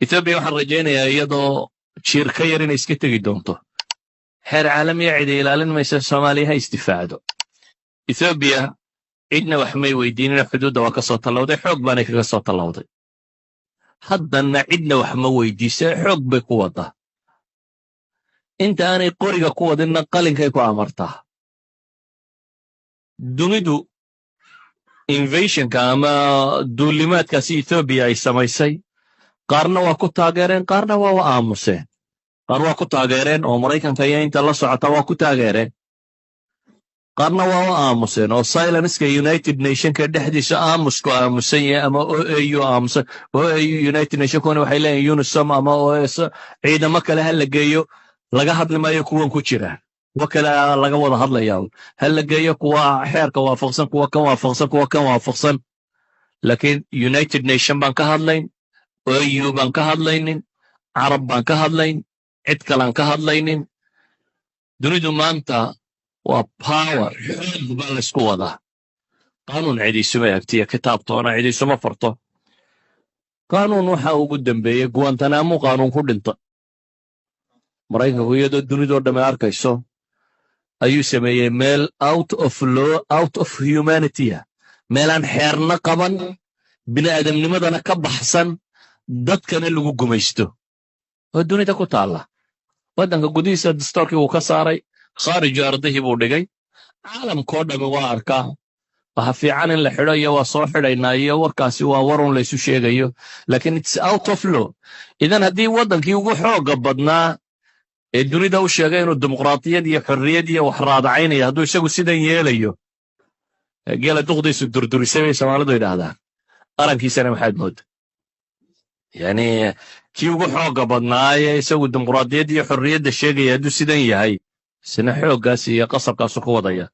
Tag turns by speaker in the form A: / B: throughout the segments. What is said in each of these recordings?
A: Etoobiya waxaan rajaynayaa iyadoo jiir ka yar inay iska tegi doonto. Xeer caalamiya cidi ilaalin maysa, Soomaaliya ha isdifaacdo. Etoobiya cidna wax may weydiinina, xuduudda waa ka soo tallawday, xoog baanay kaga soo tallawday. Haddanna cidna wax ma weydiisa, xoog bay ku wadaa. Inta aanay qoriga ku wadinna qalinkay ku amartaa. Dunidu invasionka ama duulimaadkaasi Etoobiya ay samaysay, qaarna waa ku taageereen, qaarna waa u aamuseen. Qaar waa ku taageereen oo Maraykanka iyo inta la socota waa ku taageereen, qaarna waa u aamuseen oo silenceka United Nationka dhexdiisa aamusku aamusan yahay ama OAU aamusan. OAU, United Nation kuwana waxay leeyihin UNOSOM ama OS ciidamo kale ha la geeyo. Laga hadli maayo kuwan ku jira, kuwa kale laga wada hadlaya ha la geeyo, kuwa xeerka waafaqsan, kuwa kan waafaqsan, kuwa kan waafaqsan. Laakiin United Nation baan ka hadlayn, OU baan ka hadlaynin, Carab baan ka hadlayn, cid kalaan ka hadlaynin. Dunidu maanta waa power, xoog baa laysku wadaa. Qaanuun cid isuma egtiya, kitaabtoona cid isuma farto. Qaanuun waxa ugu dambeeyey Guantanamo, qaanuun ku dhinta. Maraykanku iyadoo dunidoo dhamme arkayso ayuu sameeyey meel out of law, out of humanity ah, meelaan xeerna qaban, bini'aadamnimadana ka baxsan, dadkana lagu gumaysto oo dunida ku taalla. Waddanka gudihiisa dastoorkii wuu ka saaray, khaariju ardihii buu dhigay. Caalamkoo dhammi waa arkaa. Waxa fiican in la xidho iyo waa soo xidhaynaa iyo warkaasi waa warun laysu sheegayo, laakiin it's out of law. Idan haddii waddankii ugu xoogga badnaa ee dunida u sheegay inuu dimuqraadiyad iyo xorriyad iyo wax raadacaynaya hadduu isagu sidan yeelayo, geela duqdiisu durdurisay bay Soomaalidu yidhaahdaan, qarankiisana maxaad mooda? Yani kii ugu xoogga badnaaye isagu dimuqraadiyadda iyo xorriyadda sheegaya hadduu sidan yahay, isna xooggaas iyo qasabkaasu ku wadaya.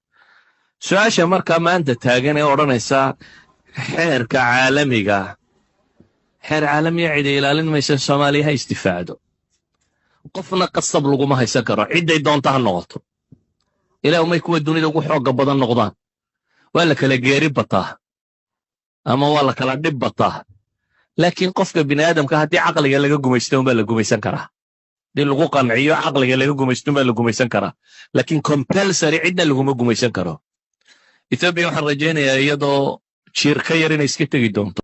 A: Su-aasha markaa maanta taagan ee odhanaysa xeerka caalamiga, xeer caalamiya cidi ilaalin maysa, Soomaaliya ha isdifaacdo. Qofna qasab laguma haysan karo, cidday doonta ha noqoto. Ilaa umay kuwa dunida ugu xoogga badan noqdaan, waa la kala geeri bataa ama waa la kala dhib bataa. Laakiin qofka bini aadamka haddii caqliga laga gumaysto unbaa la gumaysan karaa. Haddii lagu qanciyo, caqliga laga gumaysto unbaa la gumaysan karaa, laakiin compulsory cidna laguma gumaysan karo. Etoobiya waxaan rajaynayaa iyadoo jiir ka yar inay iska tegi doonto.